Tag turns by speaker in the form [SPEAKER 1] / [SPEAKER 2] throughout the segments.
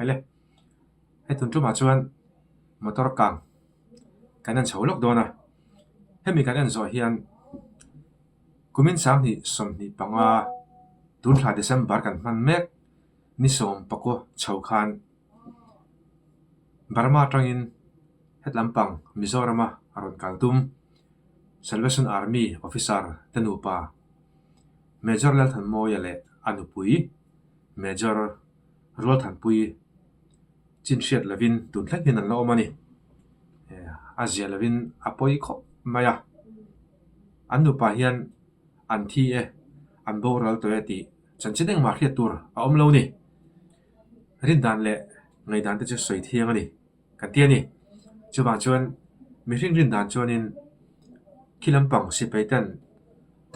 [SPEAKER 1] Haile, hei tun tumah chuan motor kang kan en chho lawk dawn a, hemi kan en zawh hian kumin 2025 tun thla December kan hman mek ni sawm pakua chho khan Burma atangin het lampang Mizorama a rawn kal tum Salvation Army officer te nupa Major Lalthanmawia leh a nupui Major Rualthanpui chin hriat lovin tun thleng hian an la awm a ni. A zia lovin a pawi khawp mai a, an nupa hian an thi e, an boral tawh e tih chanchin engmah hriat tur a awm lo a ni. Rindan leh ngaihdan te chu sawi thiang a ni kan ti a ni. Chuvang chuan mihring rindan chuanin khi lampang sipai ten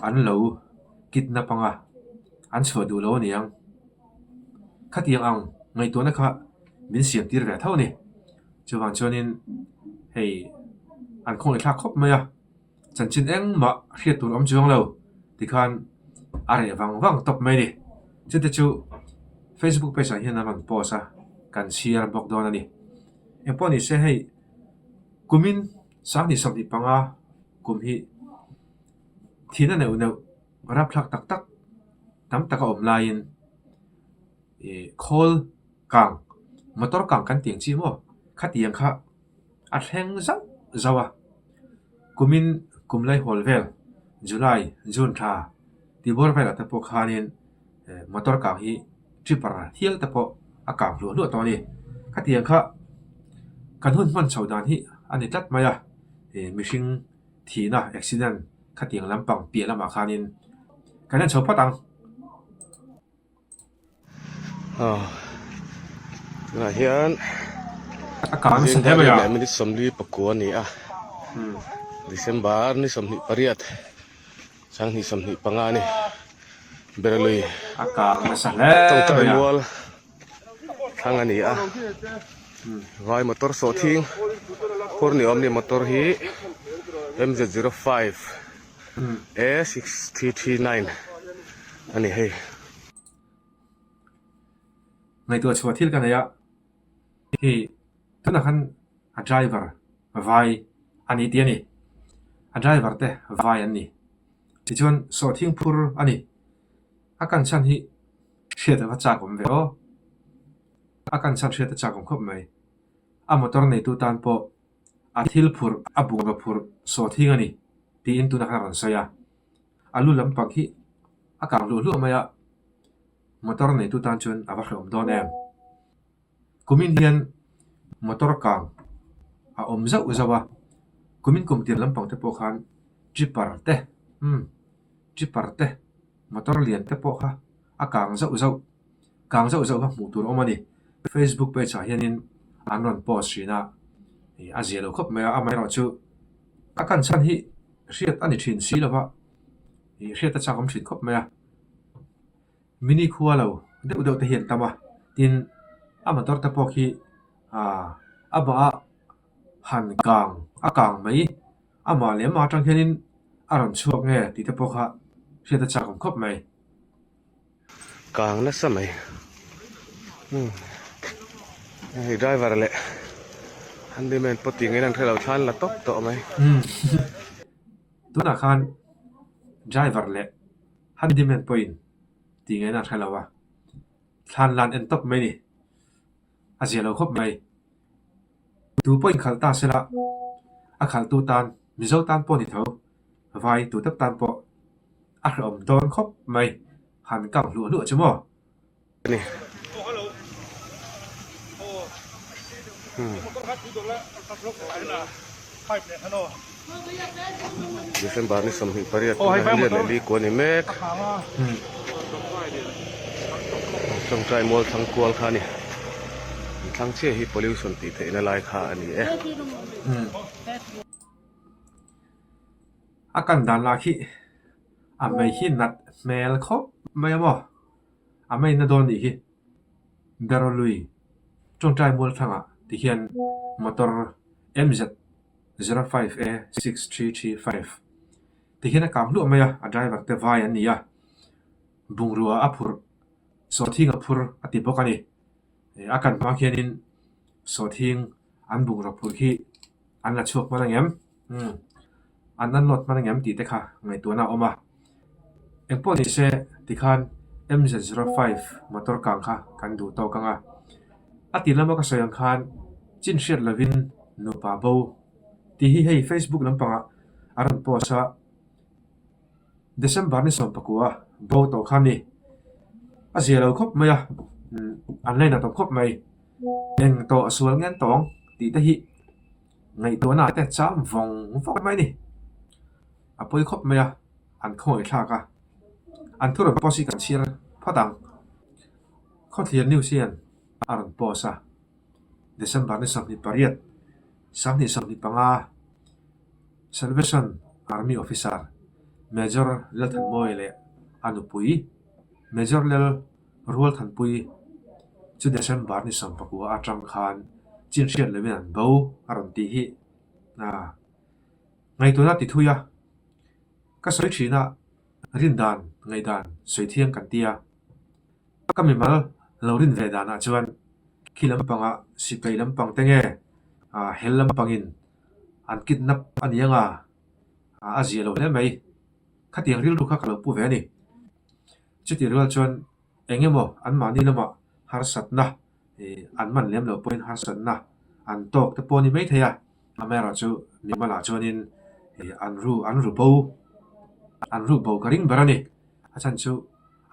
[SPEAKER 1] an lo kidnap ang a, an chhuah duh lo a ni ang. Khatiang ang ngaihtuahna kha min siam tir ve tho a ni. Chuvang chuanin hei an khawngaihthlak khawp mai a, chanchin engmah hriat tur awm chuang lo tikhan a reh vang vang tawp mai a ni. Chute chu Facebook page ah hian an rawn post a, kan chhiar bawk dawn a ni. Engpawh ni se hei kumin 2025 kum hi thihna neuh neuh rapthlak tak tak tam tak a awm laiin ih khawl kang motor kang kan tih ang chi maw khatiang kha a thleng zauh zauh a kumin kum laihawl vel July June thla tibur velah te pawh khanin motor kang hi tripper hial te pawh a kang hluah hluah tawh a ni khatiang kha kan hun hman chho dan hi a ni tlat mai a ih mihring thihna accident khatiang lampang piah lamah khanin kan en chho phawt ang.
[SPEAKER 2] Tunah hian zing leh minute 44 a ni a December ni 28 2025 a ni Berlui tawngtai mual thlang a ni a vai motor sawhthing phur ni awm ni motor hi M Z 05 A 6339 a ni hei.
[SPEAKER 1] Ngaihtuah chhuah thil ka nei a, hei tunah khan a driver vai a ni tih a ni. A driver te vai an ni. Tichuan sawhthing phur a ni. A kan chhan hi hriat a va chak awm ve aw. A kan chhan hriat a chak awm khawp mai. A motor neitu tan pawh a thil phurh, a bungraw phurh sawhthing a ni tiin tunah khan a rawn sawi a. A lu lampang hi a kang hluah hluah mai a, motor neitu tan chuan a va hrehawm dawn em. Kumin hian motor kang a awm zauh zauh a, kumin kum tir lampang te pawh khan tripper te umm tripper te motor lian te pawh kha a kang zauh zauh kang zauh zauh kha hmuh tur a awm a ni. Facebook page ah hianin an rawn post thin a, ih a zia lo khawp mai a, amaherawhchu a kan chhan hi hriat a ni thin si lo va, ih hriat a chak awm thin khawp mai a. Mini khua lo deuh deuh te hi an tam a, tin a motor te pawh khi ah amah a han kang a kang mai amah leh amah atang hianin a rawn chhuak nge tih te pawh kha hriat a chak awm khawp mai.
[SPEAKER 2] Kang nasa mai umm hei driver leh handyman pawh tih ngei an hrelo thla an la tawp tawh mai.
[SPEAKER 1] Umm tunah khan driver leh handyman pawhin tih ngei an hrelo a, thlan lan en tawp mai a ni, a zia lo khawp mai. Tu pawh inkhalh ta sela a khalhtu tan Mizo tan pawh ni tho, vai tu tak tan pawh a hrehawm dawn khawp mai, han kang hluah hluah chu maw?
[SPEAKER 2] December ni 28 tuna hian leh li kuah a ni mek. Tawngtai mual thlang kual kha a ni. An thlang chiah hi pollution tih theihna lai kha a ni e.
[SPEAKER 1] A kan dan lah khi a mei hi nat hmel khawp mai a maw? A mei na dawn nih hi Berolui tawngtai mual thlangah ti hian motor MZ 05 A 6335 ti hian a kang hluah mai a, a driver te vai an ni a, bungrua a phurh, sawhthing a phur a ti bawk a ni. A kan hma khianin sawhthing an bungraw phurh khi an la chhuak hman angem? Umm an unload hman angem tih te kha ngaihtuahna a awm a. Engpawh ni se tikhan MZ05 motor kang kha kan duh tawk ang a. A ti lama ka sawi ang khan chin hriat lovin nupa bo tih hi hei Facebook lampangah a rawn post a. December ni 19 bo tawh kha a ni. A zia lo khawp mai a, an ngainat awm khawp mai. Eng tawh sual ngen tawng tih te hi ngaihtuahna ah te cham vawng vawng mai a ni. A pawi khawp mai a, an khawngaih thlak a. An thu rawn post hi kan chhiar phawt ang. Khawthlir news hian a rawn post a, December ni 28, 2025. Salvation Army Officer Major Lalthanmawia leh a nupui Major Lal Rualthanpui chu December ni 19 atang khan chin hriat lovin an bo a rawn tih hi ngaihtuahna ti thui a, ka sawi thin a, rindan ngaihdan sawi thiang kan ti a. Ka mimal lo rin ve danah chuan khi lampanga sipai lampang te nge hel lampangin an kidnap a ni anga a zia lo hle mai. Khatiang rilru kha ka lo pu ve a ni. Chutih rual chuan eng emaw anmahni lamah harsatna an man lem loh pawhin harsatna an tawk te pawh a ni maithei a, amaherawhchu mimalah chuanin an ru an ru bo an ru bo ka ring ber a ni. A chhan chu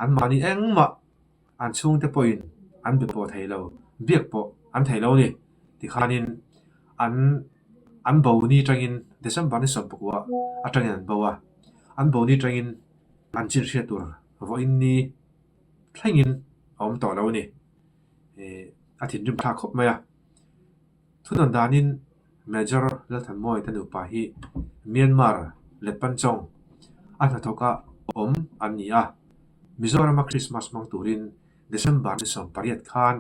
[SPEAKER 1] anmahni engmah an chhungte pawhin an be pawh thei lo, biak pawh an thei lo a ni. Tikhanin an an bo ni atangin December ni 19 atangin an bo a, an bo ni atangin an chin hriat tur vawiin ni thlengin a awm tawh lo a ni. Ih a thinrim thlak khawp mai a. Thunawn danin Major Lalthanmawia te nupa hi Myanmar Letpanchawng a hnathawka awm an ni a. Mizorama Krismas hmang turin December ni 18 khan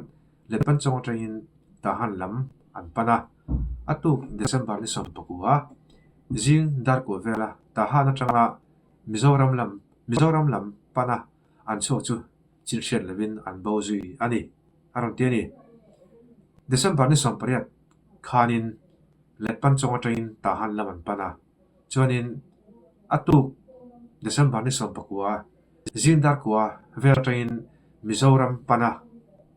[SPEAKER 1] Letpanchawng atangin Tahan lam an pan a. A tuk December ni 19 zing darkua vela Tahan atanga Mizoram lam Mizoram lam pana an chhuak chu chin hriat lovin an bo zui a ni, a rawn ti a ni. December ni 18 khanin Letpanchawng atangin Tahan lam an pan a, chuanin a tuk December ni 19 zing darkua vel atangin Mizoram pana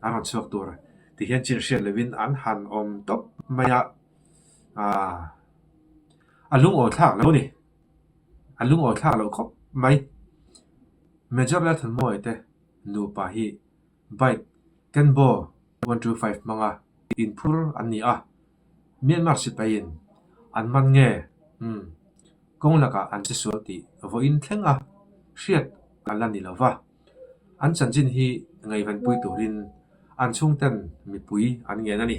[SPEAKER 1] an rawn chhuak tur ti hian chin hriat lovin an han awm tawp mai a, aaa a lungawi thlak lo a ni. A lungawi thlak loh khawp mai. Major Lalthanmawia te nupa hi bike Kenbo 125 hmanga inphur an ni a, Myanmar sipaiin an man nge umm kawng lakah an che sual tih vawiin thleng a hriat a la ni lo va. An chanchin hi ngaihvenpui turin an chhungten mipui an ngen a ni.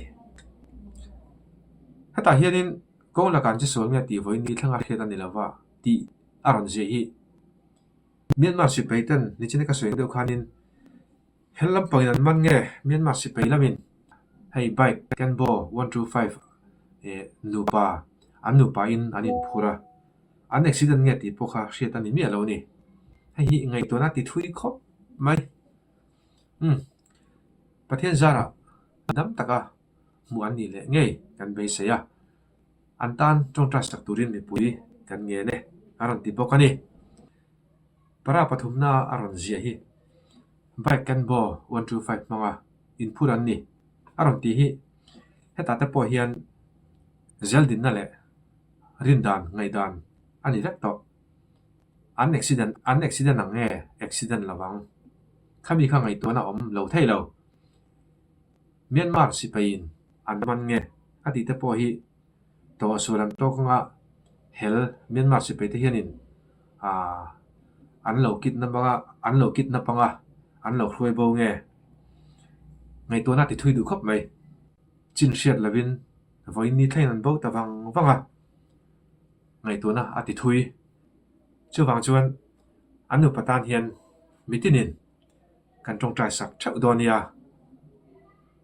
[SPEAKER 1] Hetah hianin kawng lakah an che sual nge tih vawiin ni thleng a hriat a ni lo va tih a rawn ziah hi. Myanmar sipai ten nichina ka sawi deuh khanin hel lampangin an man nge Myanmar sipai lamin hei bike Kenbo 125 eh nupa an nupa in an inphur a, an accident nge tih pawh kha hriat a ni miah lo a ni. Hei hi ngaihtuahna ti thui khawp mai. Umm Pathian zarah dam taka hmuh an nih leh ngei kan beisei a. An tan tawngtai sak turin mipui kan ngen e a rawn ti bawk a ni. Para pathumna a rawn ziah hi Bike Kenbo 125 hmanga inphur an ni a rawn tih hi hetah te pawh hian zeldinna leh rindan ngaihdan a ni vek tawh. An accident an accident ang nge accident lo vang. Khami kha ngaihtuahna awm lo thei lo. Myanmar sipaiin an man nge a tih te pawh hi tawhsual an tawk anga hel Myanmar sipai te hianin aaa an lo kidnap anga an lo kidnap anga an lo hruai bo nge ngaihtuahna ti thui duh khawp mai. Chin hriat lovin vawiin ni thlengin an bo ta vang vang a, ngaihtuahna a ti thui. Chuvang chuan an nupa tan hian mitinin kan tawngtai sak theuh dawn nia.